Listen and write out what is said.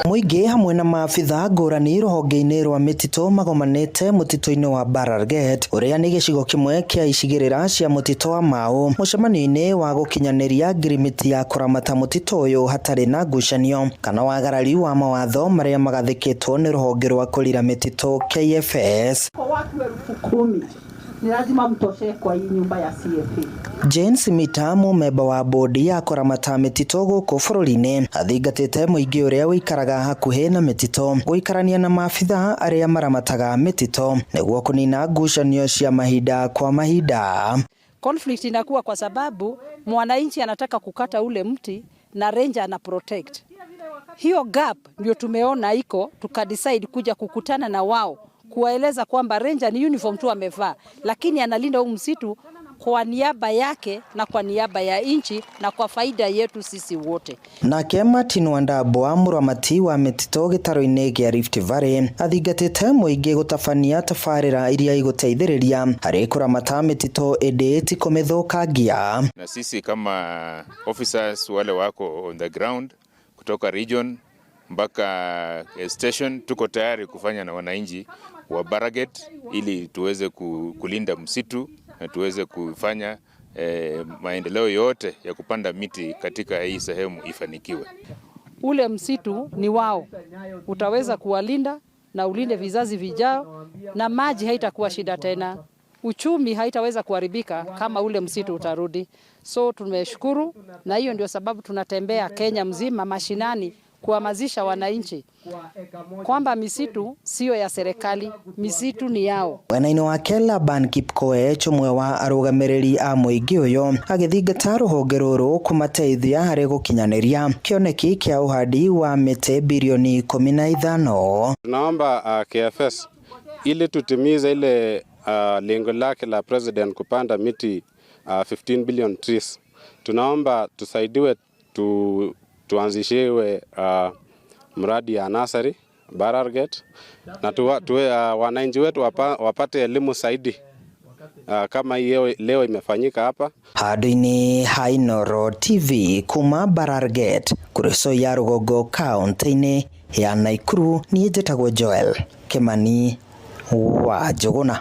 Mũingĩ hamwe na maabitha ngũrani rũhonge-inĩ rwa mĩtitũ magomanĩte mũtitũ-inĩ wa Mbararget ũrĩa nĩ gĩcigo kĩmwe kĩa icigĩrĩra cia mũtitũ wa Mau, mũcemanio-inĩ wa gũkinyanĩria ngirimiti ya kũramata mũtitũ ũyũ hatarĩ na ngucanio kana wagarari wa mawatho marĩa magathĩkĩtwo nĩ rũhonge rwa kũrira mĩtitũ KFS. Kwa watu 10,000 ni lazima mtoshee kwa hii nyumba ya CFA. Jane Smita, mũmemba wa bodi ya kũramata mĩtitũ gũkũ bũrũri-inĩ, athingatĩte mũingĩ ũrĩa ũikaraga hakuhĩ na mĩtitũ gũikarania na maabitha arĩa maramataga mĩtitũ nĩguo kũnina ngucanio cia mahinda kwa mahinda. Conflict inakuwa kwa sababu mwananchi anataka kukata ule mti na ranger ana protect. Hiyo gap ndio tumeona iko, tukadecide kuja kukutana na wao kuwaeleza kwamba ranger ni uniform tu amevaa, lakini analinda huu msitu kwa niaba yake na kwa niaba ya nchi na kwa faida yetu sisi wote. Nake Martin Wandabwa, mũramati wa mĩtitũ gĩtarũ-inĩ gĩa Rift Valley, athingatĩte mũingĩ gũtabania tabarĩra iria igũteithĩrĩria harĩ kũramata mĩtitũ ĩndĩ ti kũmĩthũkangia. Na sisi kama officers wale wako on the ground kutoka region mpaka station tuko tayari kufanya na wananchi wa Baraget ili tuweze kulinda msitu na tuweze kufanya maendeleo yote ya kupanda miti katika hii sehemu ifanikiwe. Ule msitu ni wao, utaweza kuwalinda na ulinde vizazi vijao, na maji haitakuwa shida tena, uchumi haitaweza kuharibika kama ule msitu utarudi. So tumeshukuru, na hiyo ndio sababu tunatembea Kenya mzima mashinani kuhamasisha wananchi kwamba misitu siyo ya serikali, misitu ni yao. Mwena-inĩ wake Laban Kipkoech, ũmwe wa arũgamĩrĩri a mũingĩ ũyũ, agĩthingata rũhonge rũrũ kũmateithia harĩ gũkinyanĩria kĩoneki kĩa ũhandi wa mĩtĩ bilioni 15. Tunaomba KFS ili tutimize ile lengo lake la president kupanda miti 15 billion trees. Tunaomba tusaidiwe tuanzishiwe mradi ya nursery Mbararget na wananchi wetu wapate elimu zaidi kama hiyo leo imefanyika hapa. Handũ-inĩ ha Inooro TV kuma Mbararget Kuresoi ya rũgongo kaunti-inĩ ya Nakuru, niĩ njĩtagwo Joel Kimani wa Njũgũna.